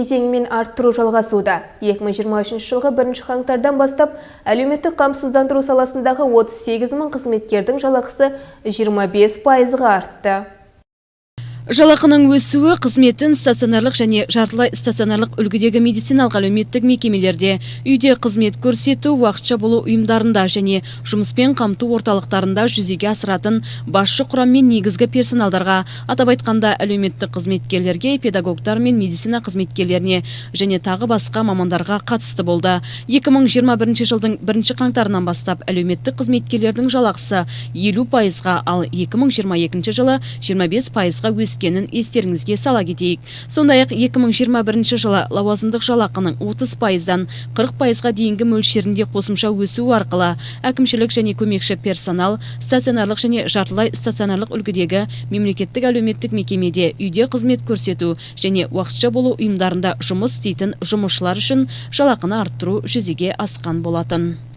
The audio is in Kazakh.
Кезеңімен арттыру жалғасуда. 2023 жылғы 1 қаңтардан бастап әлеуметтік қамсыздандыру саласындағы 38 мың қызметкердің жалақысы 25 пайызға артты. Жалақының өсуі қызметін стационарлық және жартылай стационарлық үлгідегі медициналық әлеуметтік мекемелерде, үйде қызмет көрсету, уақытша болу ұйымдарында және жұмыспен қамту орталықтарында жүзеге асыратын басшы құрам мен негізгі персоналдарға, атап айтқанда, әлеуметтік қызметкерлерге, педагогтар мен медицина қызметкерлеріне және тағы басқа мамандарға қатысты болды. 2021 жылдың бірінші қаңтарынан бастап әлеуметтік қызметкерлердің жалақысы 50 пайызға, ал 2022 жылы 25 пайызға өскенін естеріңізге сала кетейік. Сондай-ақ 2021 жылы лауазымдық жалақының 30 пайыздан 40 пайызға дейінгі мөлшерінде қосымша өсу арқылы әкімшілік және көмекші персонал, стационарлық және жартылай стационарлық үлгідегі мемлекеттік әлеуметтік мекемеде, үйде қызмет көрсету және уақытша болу ұйымдарында жұмыс істейтін жұмысшылар үшін жалақыны арттыру жүзеге асқан болатын.